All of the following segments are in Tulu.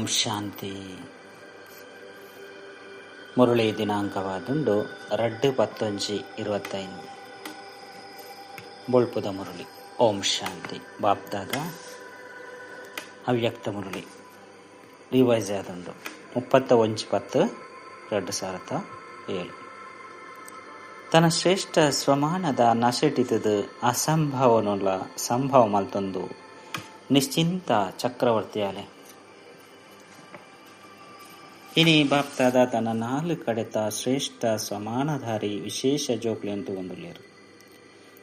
ಓಂ ಶಾಂತಿ. ಮುರಳಿ ದಿನಾಂಕವಾದುಂಡು 2/10/25. ಬೊಳ್ಪುದ ಮುರಳಿ. ಓಂ ಶಾಂತಿ. ಬಾಪ್ದಾದ ಅವ್ಯಕ್ತ ಮುರಳಿ ರಿವೈಸ್ ಆದುಂಡು 31/10/2007. ತನ್ನ ಶ್ರೇಷ್ಠ ಸ್ವಮಾನದ ನಶೆಟಿತದ ಅಸಂಭವನುಲ ಸಂಭವ ಮಲ್ತೊಂದು ನಿಶ್ಚಿಂತ ಚಕ್ರವರ್ತಿಯಾಲೆ. ಇನಿ ಬಾಪ್ದಾದ ತನ್ನ ನಾಲ್ ಕಡೆತ ಶ್ರೇಷ್ಠ ಸ್ವಮಾನಧಾರಿ ವಿಶೇಷ ಜೋಕುಲೆನ್ ತೂವೊಂದುಲ್ಲೆರ್.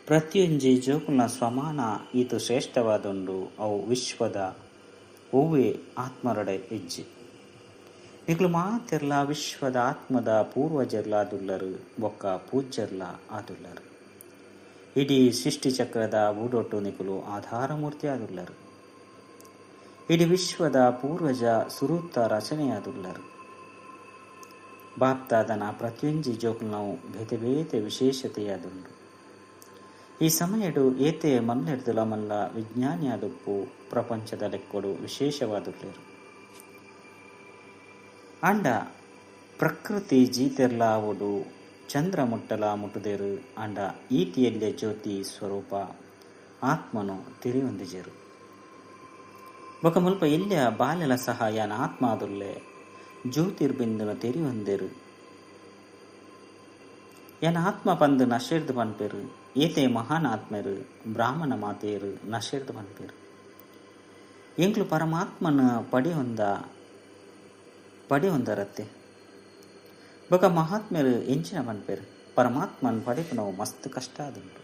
ಪ್ರತಿಯೊಂಜಿ ಜೋಕುಲ್ನ ಸ್ವಮಾನ ಈತ್ ಶ್ರೇಷ್ಠವಾದುಂಡು ಅವು ವಿಶ್ವದ ಒವ್ವೆ ಆತ್ಮರೊಡೆ ಇಜ್ಜಿ. ನಿಕುಲು ಮಾತೆರ್ಲ ವಿಶ್ವದ ಆತ್ಮದ ಪೂರ್ವಜರ್ಲ ಆದುಲ್ಲರು ಬೊಕ್ಕ ಪೂಜ್ಯರ್ಲ ಆದುಲ್ಲರು. ಇಡೀ ಸೃಷ್ಟಿಚಕ್ರದ ಬೂಡೊಟ್ಟು ನಿಕುಲು ಆಧಾರಮೂರ್ತಿ ಆದುಲ್ಲರು. ಇಡೀ ವಿಶ್ವದ ಪೂರ್ವಜ ಸುರೂತ ರಚನೆಯಾದುಲ್ಲರು. ಬಾಪ್ದಾದನ ಪ್ರತಿಯೊಂಜಿ ಜೋಕುಲ್ನವು ಬೇತೆ ಬೇತೆ ವಿಶೇಷತೆಯಾದುಂಡು. ಈ ಸಮಯಡು ಏತೆ ಮಲ್ಲೆರ್ದುಲ ಮಲ್ಲ ವಿಜ್ಞಾನಿಯಾದುಪ್ಪು ಪ್ರಪಂಚದ ಲೆಕ್ಕೊಡು ವಿಶೇಷವಾದುಲ್ಲೆರು. ಆಂಡ ಪ್ರಕೃತಿ ಜೀತೆರ್ಲ ಆವೊಡು ಚಂದ್ರ ಮುಟ್ಟಲ ಮುಟ್ಟುದೆರು. ಆಂಡ ಈತಿಯಲ್ಯ ಜ್ಯೋತಿ ಸ್ವರೂಪ ಆತ್ಮನು ತೆರಿಯೊಂದಿಜೆರು. ಬೊಕ ಮುಲ್ಪ ಎಲ್ಯ ಬಾಲ್ಯಲ ಸಹ ಯಾನ್ ಆತ್ಮ ಆದುಲ್ಲೆ ಜ್ಯೋತಿರ್ಬಿಂದುನು ತೆರಿಯೊಂದೆರು. ಯಾನ್ ಆತ್ಮ ಪಂದ್ ನಶೆರ್ದ್ ಪನ್ಪೆರು. ಏತೆ ಮಹಾನ್ ಆತ್ಮೆರು ಬ್ರಾಹ್ಮಣ ಮಾತೆಯರು ನಶೆರ್ದ್ ಪನ್ಪೆರು. ಎಂಕ್ಲು ಪರಮಾತ್ಮನ ಪಡೆಯೊಂದರತ್ತೆ. ಬೊಕ ಮಹಾತ್ಮೆರು ಎಂಚಿನ ಪನ್ಪೆರು. ಪರಮಾತ್ಮನ್ ಪಡೆಪುನವು ಮಸ್ತ್ ಕಷ್ಟ ಆದುಂಡು.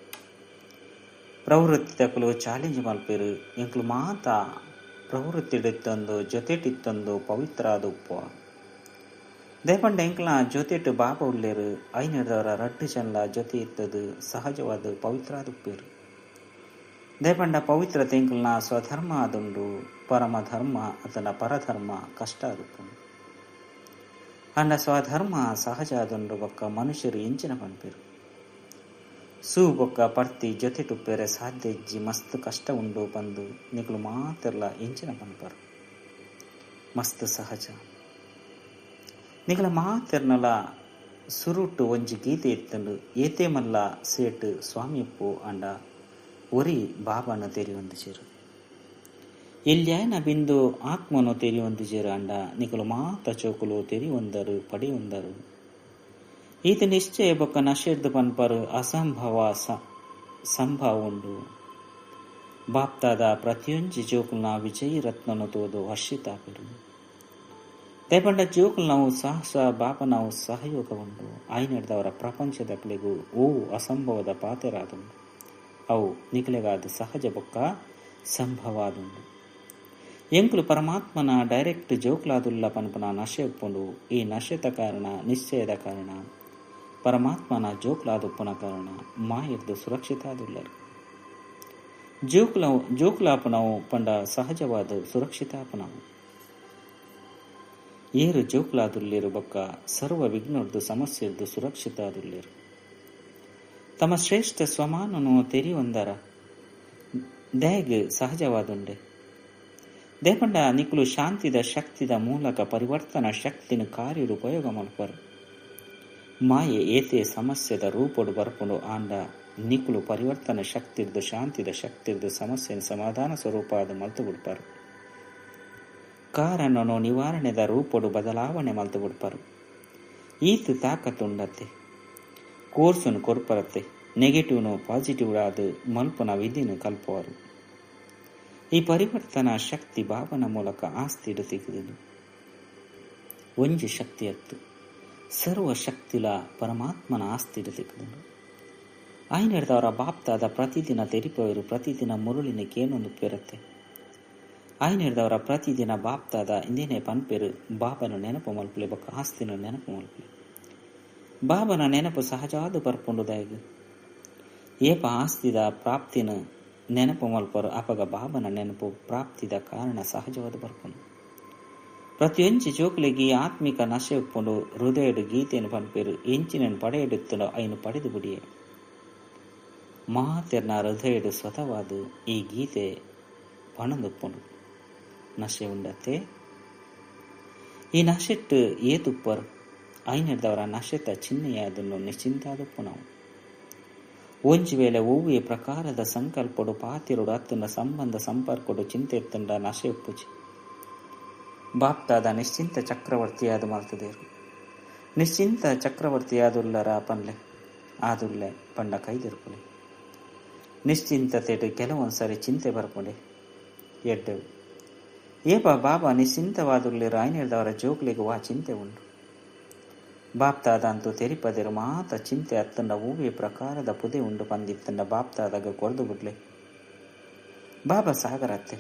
ಪ್ರವೃತ್ತಿ ತಕುಲು ಚಾಲೆಂಜ್ ಮಲ್ಪೆರು. ಎಂಕ್ಲು ಮಾತ ಪ್ರವೃತ್ತಿಡಿತ್ತೊಂದು ಜೊತೆಟಿತ್ತೊಂದು ಪವಿತ್ರ ಆದ್ ಉಪ್ಪುವ. ದಯಪಂಡ ಎಂಕ್ಲ ಜೊತೆಟ್ ಬಾಬಾ ಉಲ್ಲೆರು. ಐನೆರ್ದವರ ರಡ್ಡು ಜನಲ ಜೊತೆ ಇತ್ತದು ಸಹಜವಾದ ಪವಿತ್ರ ಆದ್ ಉಪ್ಪೆರು. ದಯಪಂಡ ಪವಿತ್ರತೆ ಎಂಕ್ಲನ ಸ್ವಧರ್ಮ ಆದುಂಡು. ಪರಮಧರ್ಮ ಅತನ ಪರಧರ್ಮ ಕಷ್ಟ ಆದುಪ್ಪುಂಡು. ಅಂಡ ಸ್ವಧರ್ಮ ಸಹಜ ಆದುಂಡು. ಬೊಕ್ಕ ಮನುಷ್ಯರು ಎಂಚಿನ ಪನ್ಪೆರು. ಸೂ ಬೊಕ್ಕ ಪರ್ತಿ ಜೊತೆಟುಪ್ಪೆರೆ ಸಾಧ್ಯ ಇಜ್ಜಿ ಮಸ್ತ್ ಕಷ್ಟ ಉಂಡು ಪಂದು ನಿಕುಲು ಮಾತೆರ್ಲ ಎಂಚಿನ ಪನ್ಪರು. ಮಸ್ತ್ ಸಹಜ. ನಿಕಲ ಮಾತೆರ್ನಲ ಸುರುಟು ಒಂಜಿ ಗೀತೆ ಇತ್ತುಂಡು. ಏತೆ ಮಲ್ಲ ಸೇಟ್ ಸ್ವಾಮಿಪ್ಪು ಅಂಡ ಒರಿ ಬಾಬಾನ ತೆರಿಯೊಂದಿಜೆರು. ಎಲ್ಯಾಯನ ಬಿಂದು ಆತ್ಮನು ತೆರಿಯೊಂದಿಜೆರು. ಅಂಡ ನಿಕುಲು ಮಾತ ಚೋಕುಲು ತೆರಿಯೊಂದರು ಪಡೆಯೊಂದರು. ಈತ ನಿಶ್ಚಯ ಬೊಕ್ಕ ನಶೆರ್ದು ಪನ್ಪರು ಅಸಂಭವ ಸಂಭವ ಉಂಡು. ಬಾಪ್ದಾದ ಪ್ರತಿಯೊಂಜಿ ಜೋಕುಲ್ನ ವಿಜಯ ರತ್ನನು ತೋದು ಹರ್ಷಿತಾಪೆರು. ದಯಪಂಡ ಜೋಕುಲ್ನವು ಸಾಹಸ ಬಾಪನವು ಸಹಯೋಗ ಉಂಡು. ಆಯ್ನೆಡ್ದವರ ಪ್ರಪಂಚದ ಕ್ಲೆಗು ಓ ಅಸಂಭವದ ಪಾತೆರಾದುಂಡು. ಅವು ನಿಕಲೆಗಾದ ಸಹಜ ಬೊಕ್ಕ ಸಂಭವಾದುಂಡು. ಎಂಕುಲು ಪರಮಾತ್ಮನ ಡೈರೆಕ್ಟ್ ಜೋಕ್ಲಾದುಲ್ಲ ಪನ್ಪುನ ನಶೆ ಉಪ್ಪುಂಡು. ಈ ನಶೆತ ಕಾರಣ ನಿಶ್ಚಯದ ಕಾರಣ ಪರಮಾತ್ಮನ ಜೋಕ್ಲಾದುಪ್ಪುನ ಕಾರಣ ಮಾಯಿರ್ದು ಸುರಕ್ಷಿತ ಆದುಲ್ಲರು. ಜೋಕ್ಲಾಪನವು ಪಂಡ ಸಹಜವಾದ ಸುರಕ್ಷಿತಾಪನವು. ಏರು ಜೋಕ್ಲಾದುಲ್ಲೇರು ಬೊಕ್ಕ ಸರ್ವ ವಿಘ್ನರ್ದು ಸಮಸ್ಯೆರ್ದು ಸುರಕ್ಷಿತ ಆದುಲ್ಲೇರು. ತಮ್ಮ ಶ್ರೇಷ್ಠ ಸ್ವಮಾನನು ತೆರಿಯೊಂದರ ದ್ಯಾಗ್ ಸಹಜವಾದುಂಡೆ. ದೇಪಂಡ ನಿಕುಲು ಶಾಂತಿದ ಶಕ್ತಿದ ಮೂಲಕ ಪರಿವರ್ತನಾ ಶಕ್ತಿನ ಕಾರ್ಯಡು ಉಪಯೋಗ ಮಲ್ಪರು. ಮಾಯೆ ಏತೆ ಸಮಸ್ಯೆದ ರೂಪೊಡು ಬರ್ಪುಂಡು. ಆಂಡ ನಿಕುಲು ಪರಿವರ್ತನ ಶಕ್ತಿರ್ದು ಶಾಂತಿದ ಶಕ್ತಿರ್ದು ಸಮಸ್ಯೆನ ಸಮಾಧಾನ ಸ್ವರೂಪ ಅದು ಮಲ್ತು ಬಿಡ್ಪಾರು. ಕಾರಣನು ನಿವಾರಣೆದ ರೂಪೊಡು ಬದಲಾವಣೆ ಮಲ್ತು ಬಿಡ್ಪಾರು. ಈತ್ ತಾಕತ್ತುಂಡತ್ತೆ. ಕೋರ್ಸುನು ಕೊರ್ಪರತ್ತೆ. ನೆಗೆಟಿವ್ನು ಪಾಸಿಟಿವ್ ಆದ್ ಮಲ್ಪುನ ವಿಧಿನ ಕಲ್ಪುವರು. ಈ ಪರಿವರ್ತನಾ ಶಕ್ತಿ ಭಾವನ ಮೂಲಕ ಆಸ್ತಿಡು ತೆಗೆದು ಒಂಜಿ ಶಕ್ತಿಯತ್ತು ಸರ್ವ ಶಕ್ತಿಲ ಪರಮಾತ್ಮನ ಆಸ್ತಿಡು ತೆಗೆದು ಆಯ್ನೆಡ್ದವರ ಬಾಪ್ತಾದ ಪ್ರತಿದಿನ ತೆರಿಪವರು. ಪ್ರತಿದಿನ ಮುರುಳಿನ ಕೇನೊಂದು ಪೆರತ್ತೆ. ಆಯ್ನೆಡ್ದವರ ಪ್ರತಿದಿನ ಬಾಪ್ತಾದ ಇಂದೇನೆ ಪನ್ಪೆರು. ಬಾಬನ ನೆನಪು ಮಲ್ಪಲೆ ಬೊಕ್ಕ ಆಸ್ತಿನ ನೆನಪು ಮಲ್ಪಲೆ. ಬಾಬನ ನೆನಪು ಸಹಜವಾದ ಬರ್ಪುಂಡುದಾಯಗ. ಏಪ ಆಸ್ತಿದ ಪ್ರಾಪ್ತಿನ ನೆನಪು ಮಲ್ಪರು ಅಪಗ ಬಾಬನ ನೆನಪು ಪ್ರಾಪ್ತಿದ ಕಾರಣ ಸಹಜವಾದ ಬರ್ಪುಂಡು. ಪ್ರತಿಯೊಂಜಿ ಜೋಕುಲೆಗ್ ಆತ್ಮಿಕ ನಶೆ ಉಪ್ಪುಂಡು. ಹೃದಯಡು ಗೀತೆಯನ್ನು ಪನ್ಪೆರು. ಎಂಚಿನನ್ನು ಪಡೆಯಡುತ್ತಲೋ ಐನು ಪಡೆದು ಬಿಡಿಯೆ. ಮಾತೆರ್ನ ಹೃದಯಡು ಸ್ವತವಾದ ಈ ಗೀತೆ ಪಣಂದುಪ್ಪುಂಡು. ನಶೆ ಉಂಡತ್ತೆ. ಈ ನಶೆಟ್ ಏತುಪ್ಪರ್ ಐನೆರ್ದವರ ನಶೆತ ಚಿಹ್ನೆಯಾದನ್ನು ನಿಶ್ಚಿಂತಾದುಪ್ಪುನವು. ಒಂಜಿ ವೇಳೆ ಒವ್ವೇ ಪ್ರಕಾರದ ಸಂಕಲ್ಪಡು ಪಾತಿರುಡು ಅತ್ತಂಡ ಸಂಬಂಧ ಸಂಪರ್ಕಡು ಚಿಂತೆ ಇತ್ತಂಡ ನಶೆ ಉಪ್ಪುಜಿ. ಬಾಪ್ತಾದ ನಿಶ್ಚಿಂತ ಚಕ್ರವರ್ತಿಯಾದ ಮಲ್ತದೇರು. ನಿಶ್ಚಿಂತ ಚಕ್ರವರ್ತಿಯಾದುಲ್ಲರ ಪನ್ಲೆ ಆದುಲ್ಲೆ ಪಂಡ ಕೈದಿರ್ಪುಲೆ. ನಿಶ್ಚಿಂತತೆಡು ಕೆಲವೊಂದ್ಸರಿ ಚಿಂತೆ ಬರ್ಪುಂಡೆ ಎಡ್ಡೆವು. ಏಪ ಬಾಬಾ ನಿಶ್ಚಿಂತವಾದುಲ್ಲೇರು ಐನೆರ್ದವರ ಜೋಕ್ಲೆಗ್ ವಾ ಚಿಂತೆ ಉಂಡು. ಬಾಪ್ತಾದಂತೂ ತೆರಿಪದೆರು ಮಾತ ಚಿಂತೆ ಅತ್ತಂಡ ಒವ್ವೇ ಪ್ರಕಾರದ ಪುದೆ ಉಂಡು ಪಂದಿತ್ತಂಡ ಬಾಪ್ತಾದಾಗ ಕೊರ್ದು ಬುಡ್ಲೆ. ಬಾಬಾ ಸಾಗರತ್ತೆ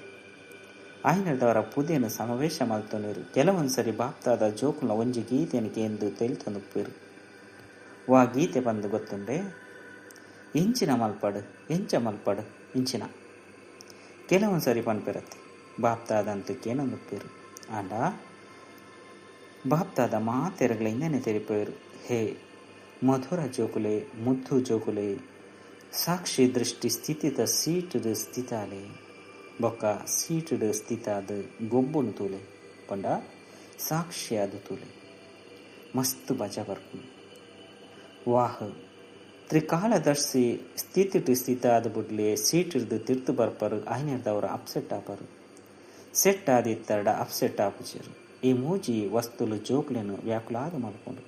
ಐನೆರ್ದವರ ಪುದೆನು ಸಮಾವೇಶ ಮಲ್ತೊನಿರು. ಕೆಲವೊಂದ್ಸರಿ ಬಾಪ್ತಾದ ಜೋಕುಲ್ನ ಒಂಜಿ ಗೀತೆನು ಕೇಂದು ತೆಲ್ತೊಂದುಪ್ಪೆರು. ವಾ ಗೀತೆ ಬಂದು ಗೊತ್ತುಂಡೆ? ಇಂಚಿನ ಮಲ್ಪಡು ಎಂಚ ಮಲ್ಪಡು ಇಂಚಿನ ಕೆಲವೊಂದ್ಸರಿ ಪನ್ಪೆರತ್ತೆ. ಬಾಪ್ತಾದಂತೂ ಕೇನೊಂದುಪ್ಪೆರು. ಆಂಡ ಬಾಪ್ತಾದ ಮಾತೆರಗಳ ಇಂದನೆ ತೆರಿಪೇರು. ಹೇ ಮಧುರ ಜೋಕುಲೆ, ಮುದ್ದು ಜೋಕುಲೆ, ಸಾಕ್ಷಿ ದೃಷ್ಟಿ ಸ್ಥಿತಿದ ಸೀಟುಡು ಸ್ಥಿತಾಲೆ ಬೊಕ್ಕ ಸೀಟುಡು ಸ್ಥಿತಾದ ಗೊಬ್ಬುನು ತೂಲೆ ಪಂಡ ಸಾಕ್ಷಿಯಾದ ತೂಲೆ ಮಸ್ತ್ ಬಜ ಬರ್ಪುನು. ವಾಹ್ ತ್ರಿಕಾಲದರ್ಶಿ ಸ್ಥಿತಿಟು ಸ್ಥಿತಾದ ಬುಡ್ಲೆ ಸೀಟಿಡ್ದು ತಿರ್ತು ಬರ್ಪರು. ಐನೆರ್ದವರು ಅಪ್ಸೆಟ್ ಆಪರು. ಸೆಟ್ ಆದಿತ್ತರಡ ಅಪ್ಸೆಟ್ ಆಪುಜೆರು. ಈ ಮೂಜಿ ವಸ್ತುಲು ಜೋಕ್ಲೆನು ವ್ಯಾಕುಲಾದ ಮಲ್ಪುಂಡು.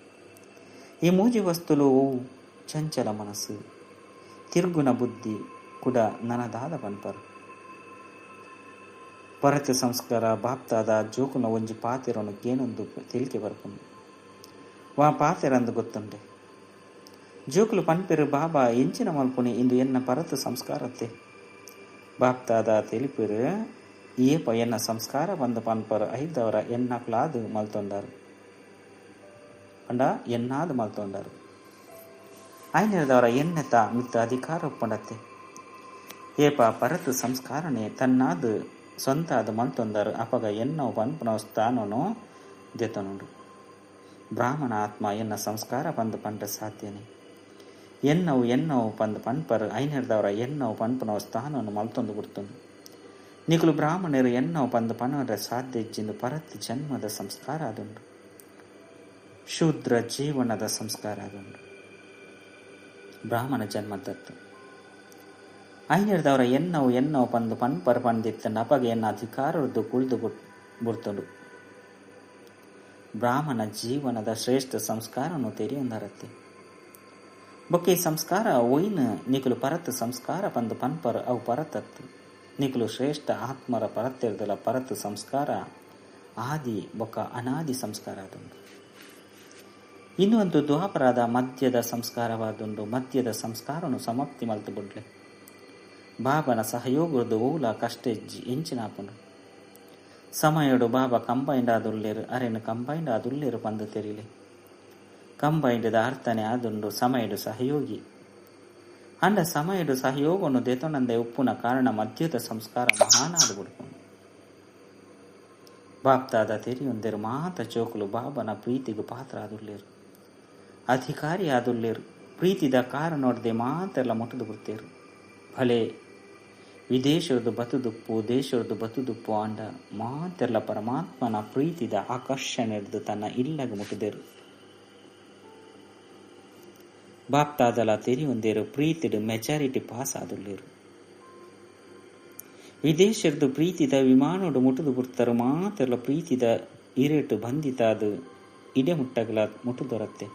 ಈ ಮೂಜಿ ವಸ್ತುಲು ಒವು ಚಂಚಲ ಮನಸ್ಸು, ತಿರ್ಗುಣ ಬುದ್ಧಿ ಕೂಡ ನನದಾದ ಪನ್ಪರು. ಪರತ ಸಂಸ್ಕಾರ ಬಾಪ್ತಾದ ಜೋಕುನ ಒಂಜಿ ಪಾತೆರನು ಕೇನೊಂದು ತೆಲಿಕೆ ಬರ್ಪುಂಡು. ವಾ ಪಾತೆರಂದು ಗೊತ್ತುಂಡೆ? ಜೋಕುಲು ಪನ್ಪೆರು ಬಾಬಾ ಎಂಚಿನ ಮಲ್ಪುನಿ ಇಂದು ಎನ್ನ ಪರತ ಸಂಸ್ಕಾರತ್ತೆ. ಬಾಪ್ತಾದ ತೆಲಿಪೆರು ಏಪ ಎನ್ನ ಸಂಸ್ಕಾರ ಬಂದ ಪನ್ಪರು ಐದವರ ಎನ್ನಕ್ಲಾದು ಮಲ್ತೊಂಡಾರು ಪಂಡ ಎನ್ನಾದು ಮಲ್ತೊಂಡಾರು. ಐನೆರ್ದವರ ಎನ್ನೆತ ಮಿತ್ತ ಅಧಿಕಾರ ಒಪ್ಪಂಡತ್ತೆ. ಏಪ ಪರತು ಸಂಸ್ಕಾರನೆ ತನ್ನಾದು ಸ್ವಂತ ಅದು ಮಲ್ತೊಂದಾರು. ಅಪಗ ಎನ್ನವು ಪನ್ಪುನ ಸ್ಥಾನನು ದೆತನುಂಡು. ಬ್ರಾಹ್ಮಣ ಆತ್ಮ ಎನ್ನ ಸಂಸ್ಕಾರ ಬಂದು ಪಂಡ ಸಾಧ್ಯನೆ. ಎನ್ನವು ಎನ್ನವು ಪಂದು ಪನ್ಪರು ಐನೆರ್ದವರ ಎನ್ನವು ಪನ್ಪುನವು ಸ್ಥಾನವನ್ನು ಮಲ್ತೊಂದು ಬಿಡ್ತುಂಡು. ನಿಕುಲು ಬ್ರಾಹ್ಮಣರು ಎನ್ನವು ಪಂದು ಪನವರ ಸಾಧ್ಯ ಇಜ್ಜಿಂದು ಪರತ್ ಜನ್ಮದ ಸಂಸ್ಕಾರ ಅದುಂಡು. ಶೂದ್ರ ಜೀವನದ ಸಂಸ್ಕಾರ ಅದುಂಡು ಬ್ರಾಹ್ಮಣ ಜನ್ಮದತ್ತು. ಐನೆರ್ದವರ ಎನ್ನವು ಎನ್ನವು ಪಂದು ಪನ್ಪರ್ ಪಂದಿತ್ತ ನಪಗ ಎನ್ನ ಅಧಿಕಾರದ್ದು ಕುಳಿದು ಬುಡ್ತುಂಡು. ಬ್ರಾಹ್ಮಣ ಜೀವನದ ಶ್ರೇಷ್ಠ ಸಂಸ್ಕಾರನು ತೆರೆಯೊಂದರತ್ತೆ. ಬೊಕ್ಕೆ ಈ ಸಂಸ್ಕಾರ ಒಯ್ನ ನಿಕುಲು ಪರತ್ ಸಂಸ್ಕಾರ ಪಂದು ಪನ್ಪರ್ ಅವು ಪರತತ್ತು. ನಿಕುಲು ಶ್ರೇಷ್ಠ ಆತ್ಮರ ಪರತ್ತೆರ್ದಲ ಪರತ್ ಸಂಸ್ಕಾರ ಆದಿ ಬೊಕ್ಕ ಅನಾದಿ ಸಂಸ್ಕಾರ ಅದುಂಡು. ಇನ್ನೊಂದು ದ್ವಾಪರದ ಮದ್ಯದ ಸಂಸ್ಕಾರವಾದುಂಡು. ಮದ್ಯದ ಸಂಸ್ಕಾರನು ಸಮಾಪ್ತಿ ಮಲ್ತು ಬುಡ್ಲೆ. ಬಾಬನ ಸಹಯೋಗದ ಓಲ ಕಷ್ಟ ಹೆಜ್ಜಿ ಎಂಚಿನಾಪುಂಡು. ಸಮಯಡು ಬಾಬಾ ಕಂಬೈಂಡ್ ಆದುಲ್ಲೇರು ಅರೆನು ಕಂಬೈಂಡ್ ಆದುಲ್ಲೇರು ಪಂದು ತೆರಿಲೆ. ಕಂಬೈಂಡದ ಅರ್ಥನೆ ಆದುಂಡು ಸಮಯಡು ಸಹಯೋಗಿ. ಅಂಡ ಸಮಯಡು ಸಹಯೋಗವನ್ನು ದೇತೊನಂದೆ ಉಪ್ಪುನ ಕಾರಣ ಮದ್ಯದ ಸಂಸ್ಕಾರ ಮಹಾನಾಡು ಬಿಡ್ಕೊಂಡು. ಬಾಪ್ತಾದ ತೆರಿಯೊಂದೆರು ಮಾತ ಜೋಕುಲು ಬಾಬನ ಪ್ರೀತಿಗೂ ಪಾತ್ರ ಆದುಲ್ಲೇರು, ಅಧಿಕಾರಿ ಆದುಲ್ಲೇರು. ಪ್ರೀತಿದ ಕಾರಣೊಡ್ದೆ ಮಾತೆಲ್ಲ ಮುಟ್ಟದು ಬಿಡ್ತೇರು. ಭಲೆ ವಿದೇಶರದು ಬತುದುಪ್ಪು ದೇಶರದು ಬತುದುಪ್ಪು ಅಂಡ ಮಾತೆಲ್ಲ ಪರಮಾತ್ಮನ ಪ್ರೀತಿದ ಆಕರ್ಷಣೆಡ್ದು ತನ್ನ ಇಲ್ಲಗ ಮುಟ್ಟುದೇರು. ಬಾಪ್ತಾದಲ ತೆರಿಯೊಂದೇರು ಪ್ರೀತಿಡು ಮೆಜಾರಿಟಿ ಪಾಸ್ ಆದುಲ್ಲೇರು. ವಿದೇಶರದು ಪ್ರೀತಿದ ವಿಮಾನೋಡು ಮುಟ್ಟುದು ಬಿಡ್ತಾರು. ಮಾತೆಲ್ಲ ಪ್ರೀತಿದ ಇರೇಟು ಬಂಧಿತಾದು ಇಡೆ ಮುಟ್ಟಗಲ ಮುಟ್ಟುದೊರತ್ತೆ.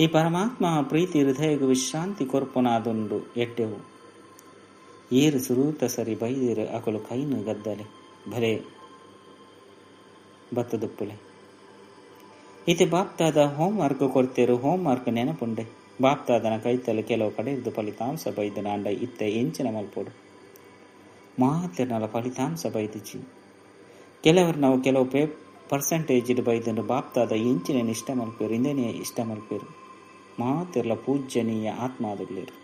ಈ ಪರಮಾತ್ಮ ಪ್ರೀತಿ ಹೃದಯಗೂ ವಿಶ್ರಾಂತಿ ಕೊರ್ಪುನಾದುಂಡು ಎಡ್ಡೆವು. ಏರು ಸುರೂತ ಸರಿ ಬೈದಿರು ಅಕಲು ಕೈನು ಗದ್ದಲೆ ಭಲೆ ಬತ್ತದುಪ್ಪುಲೆ. ಇತೆ ಬಾಪ್ತಾದ ಹೋಮ್ ವರ್ಕ್ ಕೊಡ್ತೇರು. ಹೋಮ್ ವರ್ಕ್ ನೆನಪುಂಡೆ. ಬಾಪ್ತಾದನ ಕೈತಲು ಕೆಲವು ಕಡೆಯದು ಫಲಿತಾಂಶ ಬೈದನ ಅಂಡ ಇತ್ತೆ ಎಂಚಿನ ಮಲ್ಪೋಡು ಮಾತೆರ್ನಲ ಫಲಿತಾಂಶ ಬೈದಿಜಿ. ಕೆಲವರು ನಾವು ಕೆಲವು ಪರ್ಸೆಂಟೇಜ್ ಬೈದಂಡು ಬಾಪ್ತಾದ ಎಂಚಿನ ಇಷ್ಟ ಮಲ್ಪೇರು ಇಂದೇನೆ ಇಷ್ಟ ಮಲ್ಪೇರು. ಮಾತೆರ್ಲ ಪೂಜ್ಯನೀಯ ಆತ್ಮ ಆದುಲ್ಲೇರು.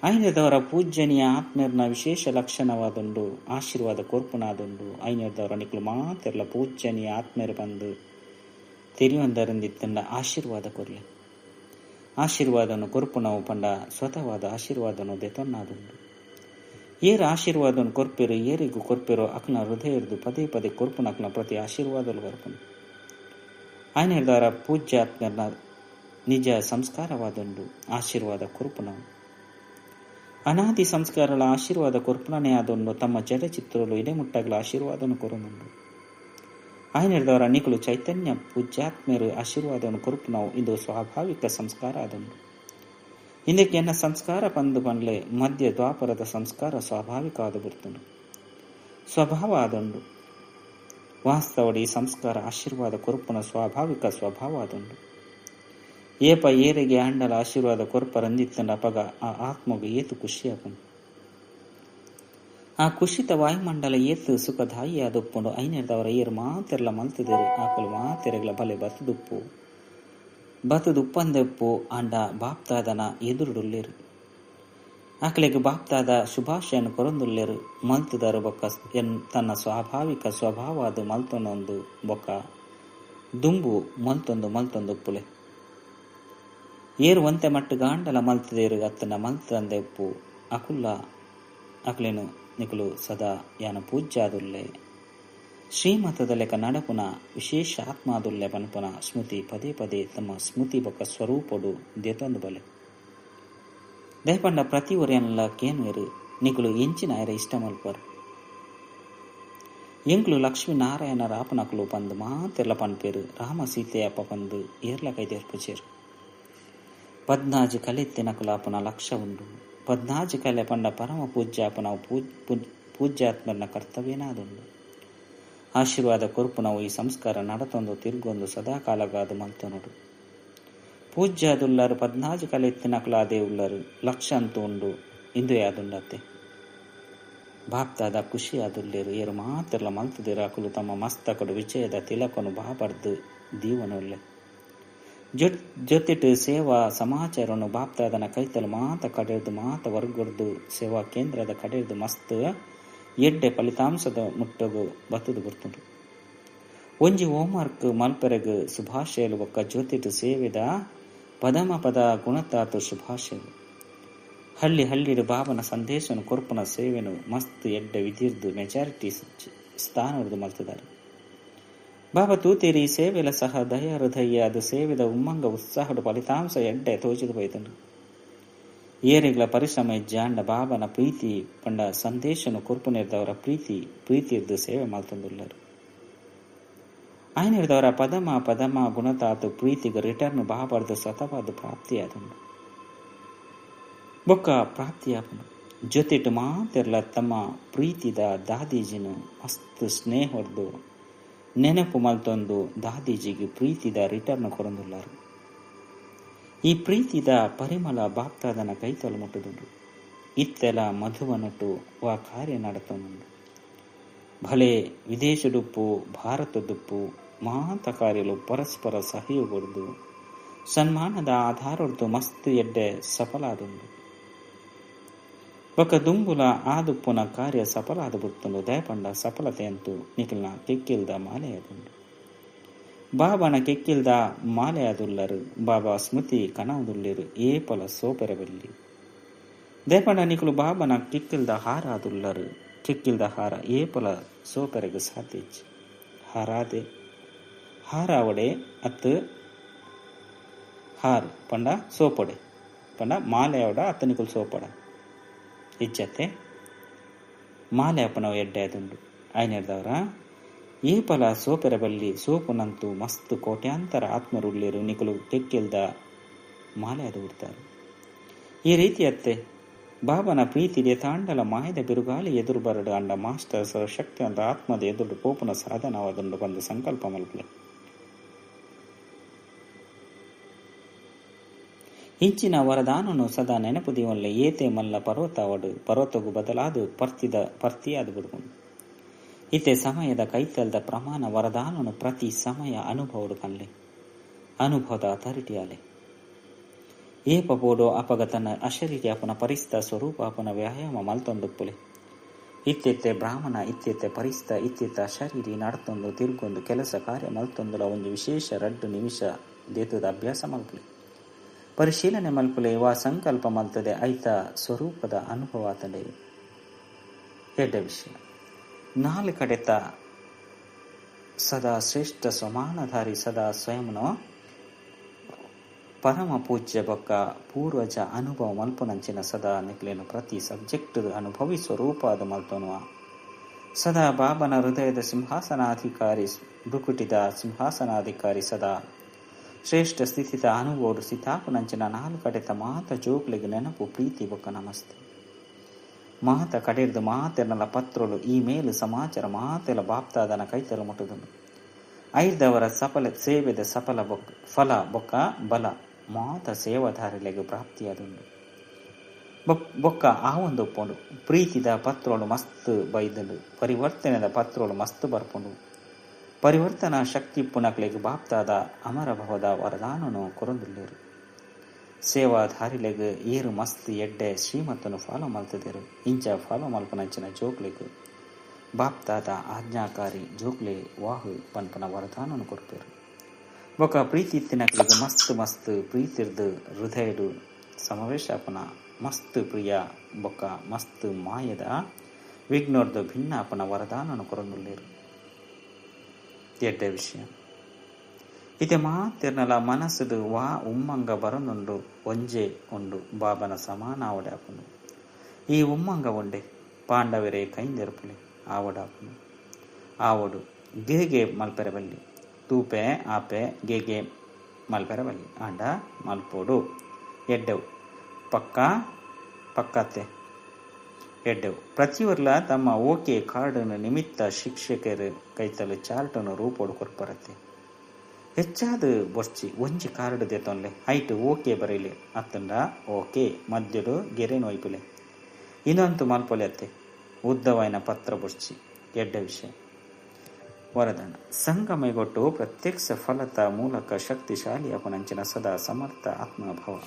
ಐನದವರ ಪೂಜ್ಯನೀಯ ಆತ್ಮರ್ನ ವಿಶೇಷ ಲಕ್ಷಣವಾದುಂಡು ಆಶೀರ್ವಾದ ಕೊರ್ಪುನಾದುಂಡು. ಐನದವರ ನಿಕ್ಲು ಮಾತೆರ್ಲ ಪೂಜ್ಯನೀಯ ಆತ್ಮರು ಬಂದು ತೆರಿಯೊಂದರಂದಿತ್ತಂಡ ಆಶೀರ್ವಾದ ಕೊರ್ಲೆ. ಆಶೀರ್ವಾದನು ಕೊರ್ಪುನವು ಪಂಡ ಸ್ವತಃವಾದ ಆಶೀರ್ವಾದನು ದೆತೊನ್ನಾದುಂಡು. ಏರ್ ಆಶೀರ್ವಾದನ್ ಕೊರ್ಪೆರು ಏರಿಗು ಕೊರ್ಪೆರೋ ಅಕ್ನ ಹೃದಯರ್ದು ಪದೇ ಪದೇ ಕೊರ್ಪುನ ಅಕ್ನ ಪ್ರತಿ ಆಶೀರ್ವಾದಲು ಬರ್ಪುನು. ಆಯ್ನೆರ್ದಾರ ಪೂಜ್ಯಾತ್ಮರ್ನ ನಿಜ ಸಂಸ್ಕಾರವಾದುಂಡು ಆಶೀರ್ವಾದ ಕೊರ್ಪುನವು. ಅನಾದಿ ಸಂಸ್ಕಾರಗಳ ಆಶೀರ್ವಾದ ಕೊರ್ಪುನನೇ ಆದುಂಡು ತಮ್ಮ ಜಡಚಿತ್ರಲು ಇಡೆಮುಟ್ಟಗಳ ಆಶೀರ್ವಾದನು ಕೊರನುಂಡು. ಆಯ್ನೆರ್ದವರ ನಿಕುಲು ಚೈತನ್ಯ ಪೂಜ್ಯಾತ್ಮರು ಆಶೀರ್ವಾದವನ್ನು ಕೊರ್ಪುನವು ಇದು ಸ್ವಾಭಾವಿಕ ಸಂಸ್ಕಾರ ಆದುಂಡು. ಇಂದಕ್ಕೆ ಎನ್ನ ಸಂಸ್ಕಾರ ಪಂದು ಪಂಡ್ಲೆ ಮಧ್ಯ ದ್ವಾಪರದ ಸಂಸ್ಕಾರ ಸ್ವಾಭಾವಿಕ ಆದ ಬರ್ತುಂಡು, ಸ್ವಭಾವ ಆದುಂಡು. ವಾಸ್ತವಡಿ ಈ ಸಂಸ್ಕಾರ ಆಶೀರ್ವಾದ ಕೊರ್ಪುನ ಸ್ವಾಭಾವಿಕ ಸ್ವಭಾವ ಆದುಂಡು. ಏಪ ಏರಿಗೆ ಆಂಡಲ ಆಶೀರ್ವಾದ ಕೊರ್ಪರಂದಿತ್ತಂಡ ಅಪಗ ಆ ಆತ್ಮಗು ಏತು ಖುಷಿಯಾಪುಂಡು. ಆ ಕುಶಿತ ವಾಯುಮಂಡಲ ಏತು ಸುಖದಾಯಿ ಆದೊಪ್ಪುಂಡು. ಐನೆರ್ದವರ ಏರು ಮಾತೆರ್ಲ ಮಲ್ತದಿರು ಆಕಲು ಮಾತೆರೆಗ್ಲ ಬಲೆ ಬತ್ತುದುಪ್ಪು ಬತ್ತುದುಪ್ಪಂದೆಪ್ಪು ಆಂಡ ಬಾಪ್ತಾದನ ಎದುರುಡುಲ್ಲೇರು. ಆಕಲೆಗ್ ಬಾಪ್ತಾದ ಶುಭಾಶಯನು ಕೊರೊಂದುಲ್ಲೇರು. ಮಲ್ತುದರು ಬೊಕ್ಕ ತನ್ನ ಸ್ವಾಭಾವಿಕ ಸ್ವಭಾವ ಅದು ಮಲ್ತೊಂದೊಂದು ಬೊಕ್ಕ ದುಂಬು ಮಲ್ತೊಂದು ಮಲ್ತೊಂದುಪ್ಪುಲೆ. ಏರು ಒಂತೆ ಮಟ್ಟು ಗಾಂಡಲ ಮಲ್ತದೇರು ಅತ್ತನ ಮಲ್ತಂದೆ ಉಪ್ಪು ಅಕುಲ್ಲ ಅಕಲೇನು ನಿಕುಲು ಸದಾ ಯಾನ ಪೂಜ್ಯಾದುಲ್ಲೆ ಶ್ರೀಮತದ ಲೆಕ್ಕ ನಡಪುನ ವಿಶೇಷ ಆತ್ಮಾದುಲ್ಲೆ ಪನ್ಪುನ ಸ್ಮೃತಿ ಪದೇ ಪದೇ ತಮ್ಮ ಸ್ಮೃತಿ ಬೊಕ್ಕ ಸ್ವರೂಪಡು ದೇತೊಂದು ಬಲೆ. ದಯಪಂಡ ಪ್ರತಿ ಒರಿಯನ್ಲ ಕೇನ್ವೇರು ನಿಕುಲು ಎಂಚಿನ ಐರ ಇಷ್ಟ ಮಲ್ಪರು. ಎಂಕ್ಲು ಲಕ್ಷ್ಮೀ ನಾರಾಯಣ ರಾಪನಕುಲು ಪಂದು ಮಾತೆರ್ಲ ಪನ್ಪೇರು. ರಾಮ ಸೀತೆಯಪ್ಪ ಪಂದು ಏರ್ಲ ಕೈದೇರ್ಪುಚೇರು. ಪದ್ನಾಜಿ ಕಲೆತ್ತಿನಕುಲಾಪುನ ಲಕ್ಷ ಉಂಡು. ಪದ್ನಾಜಿ ಕಲೆ ಪಂಡ ಪರಮ ಪೂಜ್ಯಾಪನ ಪೂಜ್ಯಾತ್ಮನ ಕರ್ತವ್ಯನಾದುಂಡು. ಆಶೀರ್ವಾದ ಕೊರ್ಪುನವು ಈ ಸಂಸ್ಕಾರ ನಡತೊಂದು ತಿರ್ಗೊಂದು ಸದಾಕಾಲಗಾದು ಮಲ್ತೊನುಡು. ಪೂಜ್ಯಾದುಲ್ಲರು ಪದ್ನಾಜಿ ಕಲೆ ಎತ್ತಿನಕುಲಾದೇ ಉಲ್ಲರು ಲಕ್ಷ ಅಂತೂ ಉಂಡು ಇಂದು ಯಾದುಂಡತ್ತೆ. ಬಾಪ್ತಾದ ಖುಷಿಯಾದುಲ್ಲೇರು ಏರು ಮಾತೆರ್ಲ ಮಲ್ತದಿರು ಅಕುಲು ತಮ್ಮ ಮಸ್ತಕಡು ವಿಜಯದ ತಿಲಕನು ಬಾಬರ್ದು ದೀವನುಲ್ಲೆ. ಜೊತೆಟು ಸೇವಾ ಸಮಾಚಾರವನ್ನು ಬಾಪ್ತಾದನ ಕೈತಲು ಮಾತ ಕಡೆರ್ದು ಮಾತ ವರ್ಗರ್ದು ಸೇವಾ ಕೇಂದ್ರದ ಕಡೆರ್ದು ಮಸ್ತ್ ಎಡ್ಡೆ ಫಲಿತಾಂಶದ ಮುಟ್ಟಗು ಬತ್ತದು ಬರ್ತುಂಡು. ಒಂಜಿ ಹೋಮ್ವರ್ಕ್ ಮಲ್ಪೆರೆಗ್ ಶುಭಾಶಯಲು ಬೊಕ್ಕ ಜೊತೆಟು ಸೇವೆದ ಪದಮ ಪದ ಗುಣತಾತು ಶುಭಾಶಯಲು. ಹಳ್ಳಿ ಹಳ್ಳಿಡು ಬಾಬನ ಸಂದೇಶನು ಕೊರ್ಪುನ ಸೇವೆನು ಮಸ್ತ್ ಎಡ್ಡೆ ವಿಧಿರ್ದು ಮೆಜಾರಿಟಿ ಸ್ಥಾನರ್ದು ಮಲ್ತದಾರೆ. ಬಾಬಾ ತೂತೇರಿ ಸೇವೆಲ ಸಹ ದಯ ಹೃದಯ ಅದು ಸೇವೆದ ಉಮ್ಮಂಗ ಉತ್ಸಾಹಡು ಫಲಿತಾಂಶ ಎಡ್ಡೆ ತೋಚಿದು ಪೋಯ್ತುಂಡು. ಏರಿಗ್ಲ ಪರಿಶ್ರಮ ಇಜ್ಜಾಂಡ ಬಾಬನ ಪ್ರೀತಿ ಪಂಡ ಸಂದೇಶನು ಕೊರ್ಪುನೆರ್ದವರ ಪ್ರೀತಿ ಪ್ರೀತಿರ್ದು ಸೇವೆ ಮಲ್ತೊಂದುಲ್ಲರು. ಆಯ್ನೆರ್ದವರ ಪದಮ ಪದಮ ಗುಣತಾತು ಪ್ರೀತಿಗೆ ರಿಟರ್ನ್ ಬಾಬರ್ದು ಸತವಾದ ಪ್ರಾಪ್ತಿಯಾದುಂಡು. ಬೊಕ್ಕ ಪ್ರಾಪ್ತಿಯಾಪುಂಡು. ಜೊತೆಟು ಮಾತೆರ್ಲ ತಮ್ಮ ಪ್ರೀತಿದ ದಾದೀಜಿನು ಮಸ್ತ್ ಸ್ನೇಹರ್ದು ನೆನಪು ಮಲ್ತೊಂದು ದಾದೀಜಿಗೆ ಪ್ರೀತಿದ ರಿಟರ್ನ್ ಕೊರೊಂದುಲ್ಲರು. ಈ ಪ್ರೀತಿದ ಪರಿಮಳ ಬಾಪ್ತಾದನ ಕೈತಲು ಮುಟ್ಟುದುಂಡು. ಇತ್ತೆಲ ಮಧುವನುಟು ವಾ ಕಾರ್ಯ ನಡತೊಂದುಂಡು. ಭಲೆ ವಿದೇಶದುಪ್ಪು ಭಾರತದುಪ್ಪು ಮಾತ ಕಾರ್ಯಲು ಪರಸ್ಪರ ಸಹಯೋಗರ್ದು ಸನ್ಮಾನದ ಆಧಾರರ್ದು ಮಸ್ತ್ ಎಡ್ಡೆ ಸಫಲಾದುಂಡು. ಬೊಕ್ಕ ದುಂಬುಲ ಆದುಪ್ಪುನ ಕಾರ್ಯ ಸಫಲ ಆದು ಬುಡ್ತುಂಡು. ದಯಪಂಡ ಸಫಲತೆ ಅಂತೂ ನಿಖಿಲ್ನ ಕೆಕ್ಕಿಲ್ದ ಮಾಲೆಯಾದುಂಡು. ಬಾಬಾನ ಕೆಕ್ಕಿಲ್ದ ಮಾಲೆಯಾದುಲ್ಲರು. ಬಾಬಾ ಸ್ಮೃತಿ ಕನವುದುಲ್ಲೇರು ಏಪಲ ಸೋಪೆರಬೆಲ್ಲಿ. ದಯಪಂಡ ನಿಖಲು ಬಾಬನ ಕೆಕ್ಕಿಲ್ದ ಹಾರ ಆದುಲ್ಲರು. ಕೆಕ್ಕಿಲ್ದ ಹಾರ ಏಪಲ ಸೋಪೆರೆಗು ಸಾಧ್ಯ. ಹಾರಾದೆ ಹಾರಾವಡೆ ಅತ್ತು ಹಾರ್ ಪಂಡ ಸೋಪೊಡೆ ಪಂಡ ಮಾಲೆಯವಡ ಅತ್ತ ನಿಕುಲು ಸೋಪಡ ಇಜ್ಜತ್ತೆ ಮಾಲೆ ಅಪ್ಪನವು ಎಡ್ಡೆ ಆದುಂಡು. ಐನೆರ್ದವರ ಏಪಲ ಸೋಪೆರಬಲ್ಲಿ ಸೋಪುನಂತೂ ಮಸ್ತ್ ಕೋಟ್ಯಾಂತರ ಆತ್ಮರುಳ್ಳೇರು ನಿಕುಲು ಕೆಕ್ಕಿಲ್ದ ಮಾಲೆ ಅದು ಬಿಡ್ತಾರೆ. ಈ ರೀತಿಯತ್ತೆ ಬಾಬನ ಪ್ರೀತಿಗೆ ತಾಂಡಲ ಮಾಯದ ಬಿರುಗಾಳಿ ಎದುರು ಬರಡು ಅಂಡ ಮಾಸ್ಟರ್ ಸರ್ವಶಕ್ತಿ ಅಂತ ಆತ್ಮದ ಎದುರು ಪೋಪುನ ಸಾಧನವಾದುಂಡು ಬಂದು ಸಂಕಲ್ಪ ಮಲ್ಪಲೆ. ಇಂಚಿನ ವರದಾನನು ಸದಾ ನೆನಪು ದೀವನ್ಲೆ ಏತೆ ಮಲ್ಲ ಪರ್ವತವಡು ಪರ್ವತಗು ಬದಲಾದು ಪರ್ತಿಯಾದ ಬಿಡುಕೊಂಡು. ಇತೆ ಸಮಯದ ಕೈತಲ್ದ ಪ್ರಮಾಣ ವರದಾನನು ಪ್ರತಿ ಸಮಯ ಅನುಭವಡು ಕನ್ಲೆ ಅನುಭವದ ಅಥಾರಿಟಿಯಾಲೆ. ಏಪ ಬೋಡೋ ಅಪಗ ತನ್ನ ಅಶರೀರಿ ಅಪನ ಪರಿಸ್ತ ಸ್ವರೂಪ ಅಪನ ವ್ಯಾಯಾಮ ಮಲ್ತೊಂದುಪ್ಪುಲೆ. ಇತ್ತೆತ್ತೆ ಬ್ರಾಹ್ಮಣ ಇತ್ತೆತ್ತೆ ಪರಿಸ್ತ ಇತ್ತೆತ್ತ ಅಶರೀರಿ ನಡತೊಂದು ತಿರ್ಗೊಂದು ಕೆಲಸ ಕಾರ್ಯ ಮಲ್ತೊಂದುಲ ಒಂದು ವಿಶೇಷ 2 ನಿಮಿಷ ದೇತದ ಅಭ್ಯಾಸ ಮಲ್ಪುಲೆ. ಪರಿಶೀಲನೆ ಮಲ್ಪುಲೆ ವಾ ಸಂಕಲ್ಪ ಮಲ್ತದೆ ಐತ ಸ್ವರೂಪದ ಅನುಭವ ಆತಂಡೆ. ಎಡ್ಡೆ ವಿಷಯ. ನಾಲ್ ಕಡೆತ ಸದಾ ಶ್ರೇಷ್ಠ ಸಮಾನಧಾರಿ ಸದಾ ಸ್ವಯಂನೋ ಪರಮ ಪೂಜ್ಯ ಬೊಕ್ಕ ಪೂರ್ವಜ ಅನುಭವ ಮಲ್ಪುನಂಚಿನ ಸದಾ ನಿಕ್ಲೇನು ಪ್ರತಿ ಸಬ್ಜೆಕ್ಟ್ ಅನುಭವಿ ಸ್ವರೂಪಾದ ಮಲ್ತೊನುವ ಸದಾ ಬಾಬನ ಹೃದಯದ ಸಿಂಹಾಸನಾಧಿಕಾರಿ ಭೃಕುಟಿದ ಸಿಂಹಾಸನಾಧಿಕಾರಿ ಸದಾ ಶ್ರೇಷ್ಠ ಸ್ಥಿತಿತ ಅನುಭವಡು ಸಿತಾಪುನಂಚಿನ ನಾಲ್ಕು ಕಡೆತ ಮಾತ ಜೋಕ್ಲಿಗೆ ನೆನಪು ಪ್ರೀತಿ ಬೊಕ್ಕ ನಮಸ್ತೆ. ಮಾತ ಕಡೆರ್ದು ಮಾತೆರ್ನಲ ಪತ್ರೊಲು ಇಮೇಲ್ ಸಮಾಚಾರ ಮಾತೆಲ ಬಾಪ್ತಾದನ ಕೈತಲು ಮುಟ್ಟುದುಂಡು. ಐದವರ ಸಫಲ ಸೇವೆದ ಸಫಲ ಬೊಕ್ಕ ಫಲ ಬೊಕ್ಕ ಬಲ ಮಾತ ಸೇವಾಧಾರಿಲೆಗ್ ಪ್ರಾಪ್ತಿಯಾದುಂಡು. ಬೊಕ್ಕ ಆ ಒಂದು ಒಪ್ಪುಂಡು. ಪ್ರೀತಿದ ಪತ್ರೊಲು ಮಸ್ತ್ ಬೈದುಂಡು, ಪರಿವರ್ತನೆದ ಪತ್ರೊಲು ಮಸ್ತ್ ಬರ್ಪುಂಡು. ಪರಿವರ್ತನಾ ಶಕ್ತಿ ಪುನಕ್ಲೆಗ್ ಬಾಪ್ತಾದ ಅಮರಭವದ ವರದಾನನು ಕೊರೊಂದುಲ್ಲೆರ್. ಸೇವಾಧಾರಿಲೆಗ್ ಏರು ಮಸ್ತ್ ಎಡ್ಡೆ ಶ್ರೀಮತನು ಫಾಲೋ ಮಲ್ತದೆರು. ಇಂಚ ಫಾಲೋ ಮಲ್ಪುನಂಚಿನ ಜೋಕ್ಲೆಗ್ ಬಾಪ್ತಾದ ಆಜ್ಞಾಕಾರಿ ಜೋಕ್ಲೆ ವಾಹು ಪನ್ಪನ ವರದಾನನು ಕೊರ್ಪೆರು. ಬೊಕ್ಕ ಪ್ರೀತಿ ಇತ್ತಿನಕ್ಲೆಗ್ ಮಸ್ತ್ ಮಸ್ತ್ ಪ್ರೀತಿರ್ದು ಹೃದಯಡು ಸಮಾವೇಶಾಪನ ಮಸ್ತ್ ಪ್ರಿಯ ಬೊಕ್ಕ ಮಸ್ತ್ ಮಾಯದ ವಿಘ್ನೋರ್ದು ಭಿನ್ನಾಪನ ವರದಾನನು ಕೊರೊಂದುಲ್ಲೆರ್. ಎಡ್ಡೆ ವಿಷಯ. ಇತ್ತೆ ಮಾತೆರ್ನಲ ಮನಸ್ಸುಡು ವಾ ಉಮ್ಮಂಗ ಬರೊಂದುಂಡು ಒಂಜೆ ಉಂಡು ಬಾಬನ ಸಮಾನ ಆವಡಾಪುಂಡು. ಈ ಉಮ್ಮಂಗ ಉಂಡೆ ಪಾಂಡವರೇ ಕೈಂದೆರ್ಪುಲೆ ಆವಡಾಪುಂಡು. ಆವಡು ಗೇಗೆ ಮಲ್ಪೆರೆ ಬಲ್ಲಿ ತೂಪೆ ಆಪೆ ಗೇಗೆ ಮಲ್ಪೆರೆ ಬಲ್ಲಿ ಆಂಡ ಮಲ್ಪೋಡು ಎಡ್ಡೆವು ಪಕ್ಕ ಪಕ್ಕತ್ತೆ ಎಡ್ಡೆವು. ಪ್ರತಿಯೊರ್ಲ ತಮ್ಮ ಓಕೆ ಕಾರ್ಡನ್ನು ನಿಮಿತ್ತ ಶಿಕ್ಷಕರು ಕೈತಲು ಚಾರ್ಟನ್ನು ರೂಪೋಡು ಕೊರ್ಪರತ್ತೆ. ಹೆಚ್ಚಾದ ಬೊರ್ಚಿ ಒಂಜಿ ಕಾರ್ಡ್ ದೆತೊನ್ಲೆ ಹೈಟ್ ಓಕೆ ಬರೀಲಿ ಅತ್ತಂಡ ಓಕೆ ಮಧ್ಯಡು ಗೆರೆ ನೋಯ್ಪುಲೆ ಇನ್ನೊಂತು ಮಲ್ಪೊಲೆ ಅತ್ತೆ ಉದ್ದವಾಯಿನ ಪತ್ರ ಬೊರ್ಚಿ. ಎಡ್ಡೆ ವಿಷಯ. ವರದಾನ. ಸಂಗಮೈಗೊಟ್ಟು ಪ್ರತ್ಯಕ್ಷ ಫಲತ ಮೂಲಕ ಶಕ್ತಿಶಾಲಿ ಅಪನಂಚಿನ ಸದಾ ಸಮರ್ಥ ಆತ್ಮಭವ.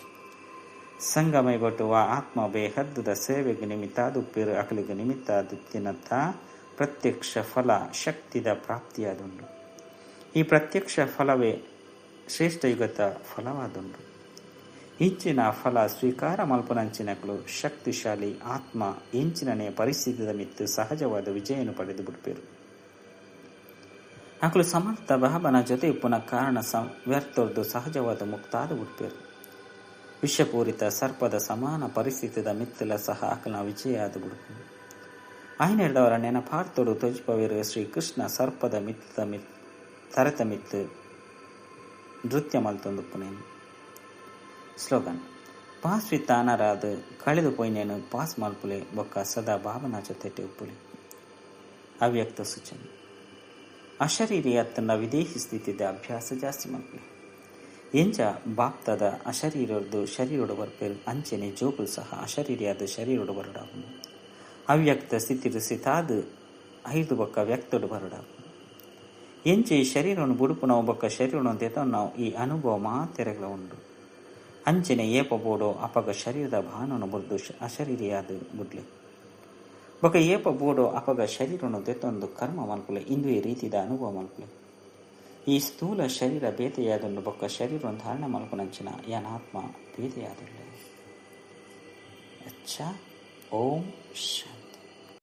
ಸಂಗಮೈಗೊಟ್ಟು ಆ ಆತ್ಮ ಬೇಹದ್ದದ ಸೇವೆಗೆ ನಿಮಿತ್ತಾದುಪ್ಪಿರು ಅಕಲಿಗೆ ನಿಮಿತ್ತಾದುತ್ತಿನಂಥ ಪ್ರತ್ಯಕ್ಷ ಫಲ ಶಕ್ತಿದ ಪ್ರಾಪ್ತಿಯಾದುಂಡು. ಈ ಪ್ರತ್ಯಕ್ಷ ಫಲವೇ ಶ್ರೇಷ್ಠಯುಗತ ಫಲವಾದುಂಡು. ಇಂಚಿನ ಫಲ ಸ್ವೀಕಾರ ಮಲ್ಪುನಂಚಿನಕಲು ಶಕ್ತಿಶಾಲಿ ಆತ್ಮ ಇಂಚಿನನೇ ಪರಿಸ್ಥಿತಿದ ಮಿತ್ತು ಸಹಜವಾದ ವಿಜಯನು ಪಡೆದು ಬಿಡ್ಪೇರು. ಅಕಲು ಸಮರ್ಥ ಬಾಬನ ಜೊತೆ ಇಪ್ಪುನ ಕಾರಣ ವ್ಯರ್ಥೊರ್ದು ಸಹಜವಾದ ಮುಕ್ತಾದ ಬಿಡ್ಪೇರು. ವಿಷಪೂರಿತ ಸರ್ಪದ ಸಮಾನ ಪರಿಸ್ಥಿತಿದ ಮಿತ್ತಲ ಸಹ ಅಕಲನ ವಿಜಯ ಆದ ಬಿಡ್ಪುಂಡು. ಆಯ್ನೆಡ್ದವರ ನೆನಪಾರ್ತೊಡು ತೊಜಿಪವೇರು ಶ್ರೀಕೃಷ್ಣ ಸರ್ಪದ ಮಿತ್ತ ಮಿತ್ ತರತ ಮಿತ್ತು ನೃತ್ಯ ಮಲ್ತೊಂದುಪ್ಪುನೇನು. ಸ್ಲೋಗನ್. ಪಾಸ್ ವಿತ್ ಅನರಾದ ಕಳೆದು ಪೋಯಿನೇನು ಪಾಸ್ ಮಲ್ಪುಲೆ ಬೊಕ್ಕ ಸದಾ ಬಾಬನ ಜೊತೆಟೆ ಉಪ್ಪುಲೆ. ಅವ್ಯಕ್ತ ಸೂಚನೆ. ಅಶರೀರಿ ಅತ್ತನ ವಿದೇಹಿ ಸ್ಥಿತಿದ ಅಭ್ಯಾಸ ಜಾಸ್ತಿ ಮಲ್ಪುಲೆ. ಎಂಚ ಬಾಪ್ತದ ಅಶರೀರದ್ದು ಶರೀರೊಡು ಬರ್ಪೇರು ಅಂಚೆನೆ ಜೋಕುಲು ಸಹ ಅಶರೀರಿಯಾದ ಶರೀರೊಡು ಬರಡಾಪುಂಡು. ಅವ್ಯಕ್ತ ಸ್ಥಿತಿ ಸಿತಾದ ಐದು ಬೊಕ್ಕ ವ್ಯಕ್ತೊಡು ಬರಡಾಪುಂಡು. ಎಂಚೆ ಈ ಶರೀರವನ್ನು ಬುಡುಪು ಬೊಕ್ಕ ಶರೀರವನ್ನು ತೆತೊ ನಾವು ಈ ಅನುಭವ ಮಾತೆರೆಗಳ ಉಂಡು. ಅಂಚೆನೆ ಏಪ ಬೋಡೋ ಅಪಗ ಶರೀರದ ಭಾನವನ್ನು ಬುಡ್ದು ಅಶರೀರಿಯಾದ ಬುಡ್ಲೆ. ಬೊಕ್ಕ ಏಪ ಬೋಡೋ ಅಪಗ ಶರೀರವನ್ನು ತೆತ್ತೊಂದು ಕರ್ಮ ಮಲ್ಪುಲೆ. ಇಂದು ಈ ರೀತಿದ ಅನುಭವ ಮಲ್ಪುಲೆ. ಈ ಸ್ಥೂಲ ಶರೀರ ಬೇತೆಯಾದುಂಡು ಬೊಕ್ಕ ಶರೀರವನ್ನು ಧಾರಣ ಮಲ್ಪುನಂಚಿನ ಯಾನಾತ್ಮ ಬೇತೆಯಾದುಳ್ಳೆ. ಅಚ್ಚಾ. ಓಂ ಶಾಂತಿ.